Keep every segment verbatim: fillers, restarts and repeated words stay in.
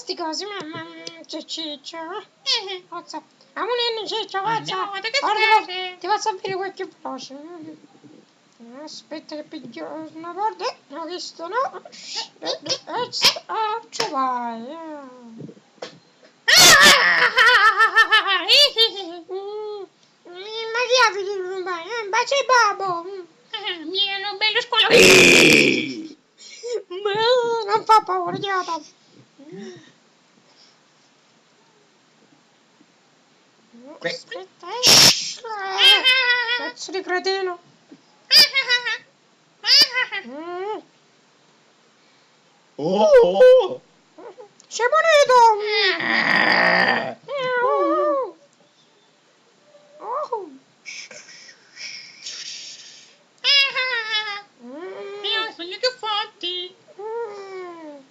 Sti cosi, mamma, mm, c'è Ciccio. Eh, forza. Amuninni, Ciccio, forza. Andiamo, guarda che ora ti fa-, ti faccio avere qualche veloce. Mm. Aspetta che piggio una volta. No, questo no. Eh, eh, eh, ah, ci vai, eh. Mm, ma chi ha finito un bagno? Eh, bacia e babbo. Mm. Ah, mia, un bello squalo. Ma non fa paura, idiota. Aspetta, eh. Pezzo di cretino. Mm. Oh! Sei pulito! Oh! Mm. Io sogno più forti. Mm.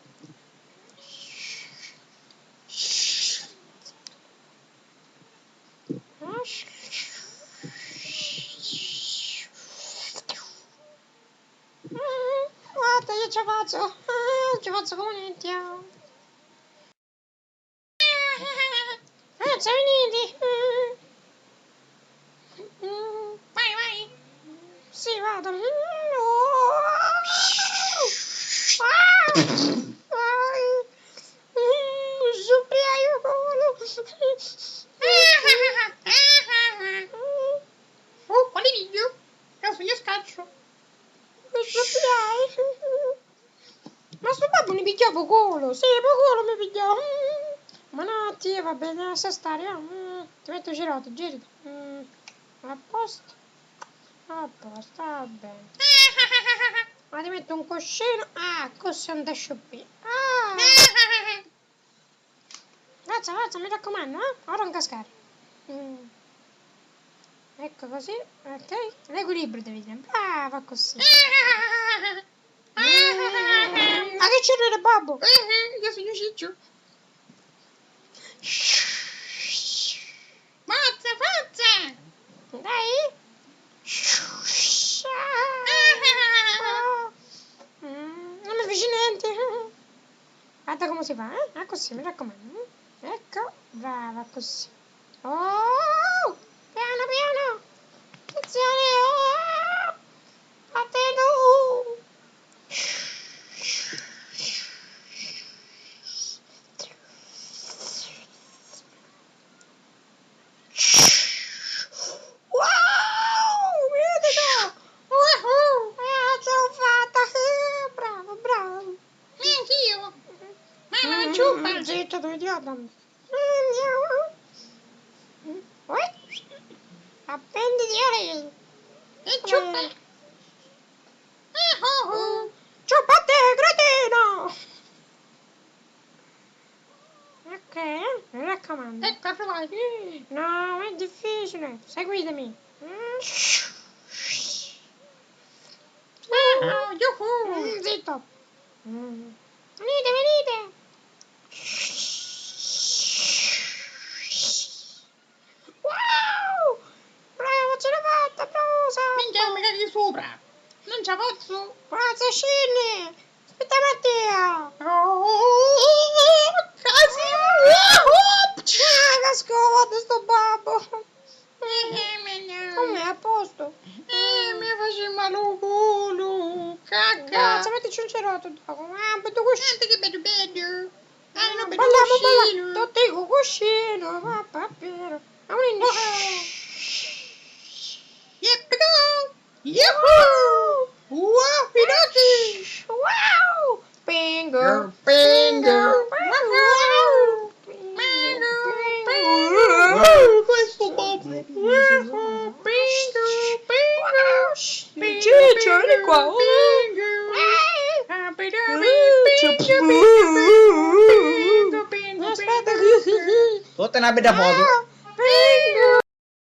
Guarda, io ci faccio, ci faccio come niente. Eh, ci venite? Mm, vai, vai. Sì, vado. Mm, oh. Ah! Ah! Mm, suppiaio colo. Oh, quale video? Io sogno scaccio. Suppiai. Ma stu babbu mi pigghiò pu culu, sì, pu culu mi pigghiò. Mm. Ma no, tia, va bene, lascia stare, ah, mm. Ti metto giroto, girati. Mm. A posto? A posto, va bene. Ma ti metto un cuscino, ah, così non ti sciuppi. Ah. Forza, forza, mi raccomando, eh? Ora non cascare. Mm. Ecco così, ok? L'equilibrio devi tenere. Brava così. Mm, ma che c'è rire, babbo? Io sono Ciccio. Forza, forza! Dai! Mm, non mi fece niente. Guarda come si fa, eh? Ah, così, mi raccomando. Ecco, brava, così. Oh! Piano, piano! Attenzione! Oh! Attento! Wow! Vedi qua! Woohoo! Eh, ce l'ho fatta! Eh, bravo, bravo! Anch'io! Mamma, ciupa! Zitto, tu idiota! Uè! Appendi di orecchie! E ciupa! Ah, oh, oh! Ciupa a te, cretino! Ok, mi raccomando. Ecco, vai. No, è difficile. Seguitemi. Mm. Ah, yuhu. Mm, zitto. Mm. Venite, venite. Wow! Bravo, ce l'ho fatta, bravo, Sam! Minchia, mi cadi sopra! Non ce la pozzo! Forza, scendi! Aspetta, Mattia! Oh, quasi! Ah, casco, guarda sto babbo! Eh, eh, ma no. Come, a posto? Eh, mi faci male u culu, cacca! Forza, mettici un cerotto dopo, ah, bello cuscino! Senti che bello, bello! Ah, no, bello cuscino! Tutti cu cuscino, va, va, vero! Amuninni! Yep, go! Yuhu! Wow, Pinocchi! Wow! Pingu! Pingu! Wow! Pingu! Wow! Questo babbo! Wow! Pingu! Pingu! Pingu! Ciccio, vieni qua! Pingu! Pingu! Pingu! Pingu! Aspetta! Tutta una bella foto!